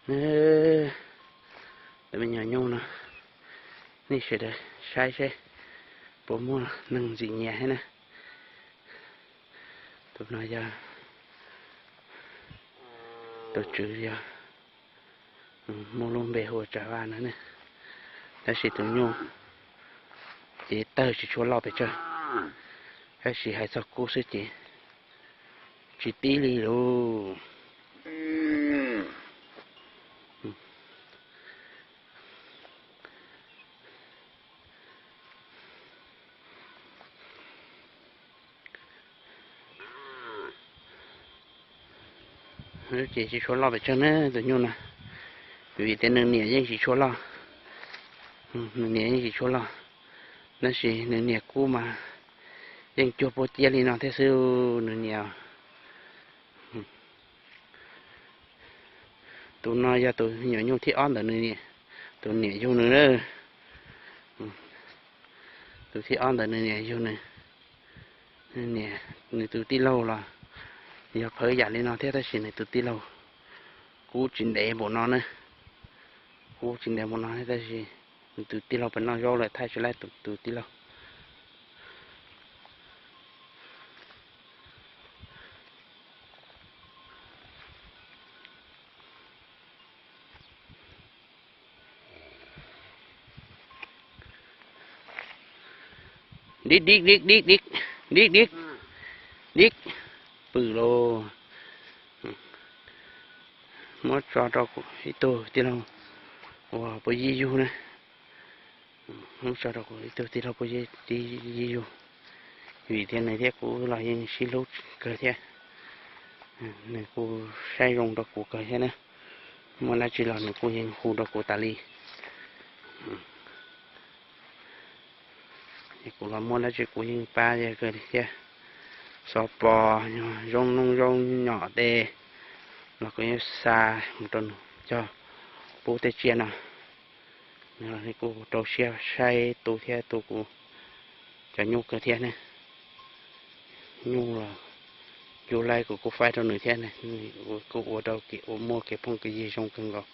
Lawv me nyuam nyuj no, nej sawv daws saib seb puas muaj neeg ntxim nyiam thiab na. Tus no yog tus tswv, yog muaj lub npe hu ua Tsav Vaj no ne. Tab sis tus nyuj ces tawg tsis tshua loj pes tsawg, tab sis hais txog kub xwb ces tsis tib li lauj. Ces tsis tshua loj pes tsawg na tus nyuj no, vim tias nws niam yeej tsis tshua loj. Nws niam yeej tsis tshua loj, tab sis nws niam kub mas yeej cuag puab ciab li no thiab xwb nws niam. Tus no yog tus me nyuam nyuj thib ob ntawm nws niam, tus niam yug nws na. Tus thib ob ntawm nws niam yug nws. Nws niam, nws tus tij laug los yog phawv yam li no thiab tab sis nws tus tij laug kub tsis ntev npaum no na. Kub tsis ntev npaum no thiab tab sis nws tus tij laug pem noj zaub lawm thaij tsis laib tus tij laug. Dib dib dib dib dib, dib dib, dib, pw lauj. Muab tso rau kuv ib tug tij laug uas puas yig yug na. Muab tso rau kuv ib tug tij laug puas yig yug, vim tias nws thiab kuv los yeej sib hlub kawg thiab. Nws kuj saib zoo rau kuv kawg thiab na. Muaj dab tsi los nws kuj yeej hu rau kuv tas li. Kuv los muaj dab tsi kuv yeej pab thiab. Xov pos, zaub nooj zaub nyom tej los kuv yeej xa mus rau nws cog pub tej tsiaj no. Kuj rau siab saib tu thiab tu kuv cov nyuj kawg thiab ne. Nyuj los yus laij kuv kuj faib rau nws thiab, kuj ua rau kuv muaj kev phooj kev ywg zoo kawg nkaus.